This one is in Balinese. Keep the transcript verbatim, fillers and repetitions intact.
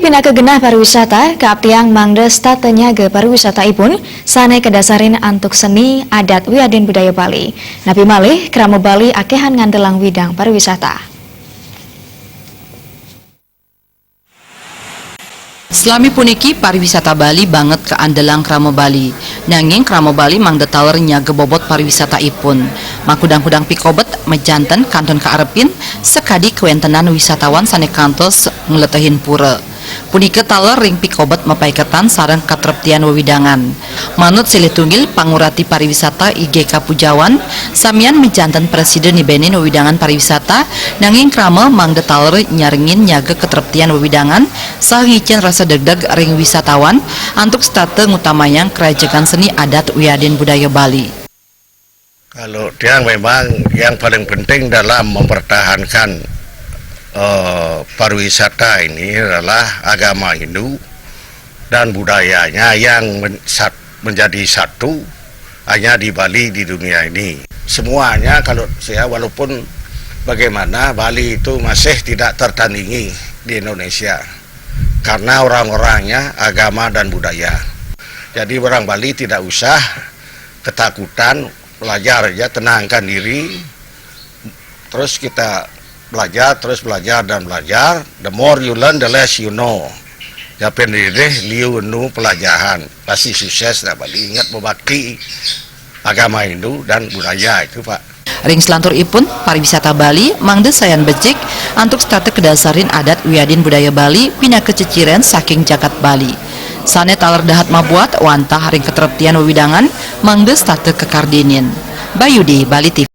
Pinaka genah pariwisata, kaaptiang mangda setata nyaga pariwisataipun, sane kadasarin antuk seni, adat wiadin budaya Bali. Napi malih, krama Bali akehan ngandelang widang pariwisata. Salami puniki pariwisata Bali banget kaandelang krama Bali. Nanging krama Bali mangda taler nyaga bobot pariwisataipun. Makudang-kudang pikobet majanten kantun kaarepin sakadi kawentenan wisatawan sane kantos ngletehin pura. Punika taler ring pikobet mapaiketan sareng katreptian wewidangan. Manut silih tunggil pangurati pariwisata I G K Pujawan, samian majanten prasida nibenin wewidangan pariwisata, nanging krama mangda taler nyarengin nyaga katreptian wewidangan saha ngicen rasa degdeg ring wisatawan antuk setata ngutamayang krajegan seni adat wiadin budaya Bali. Kalau tiang memang yang paling penting dalam mempertahankan eh, pariwisata ini adalah agama Hindu dan budayanya yang men- sat- menjadi satu hanya di Bali, di dunia ini. Semuanya kalau saya, walaupun bagaimana, Bali itu masih tidak tertandingi di Indonesia karena orang-orangnya, agama dan budaya. Jadi orang Bali tidak usah ketakutan, belajar aja, tenangkan diri, terus kita belajar, terus belajar dan belajar. The more you learn, the less you know. Japin diri liu nu pelajaran, pasti sukses dah Bali. Ingat berbakti agama Hindu dan budaya itu, Pak. Ring selanturipun, pariwisata Bali mangda sayan becik antuk setata kadasarin adat wiadin budaya Bali pinaka ceciren saking jagat Bali. Sane taler dahat mabuat wantah ring katreptian wewidangan mangda setata kakardinin. Bayudi, Bali T V.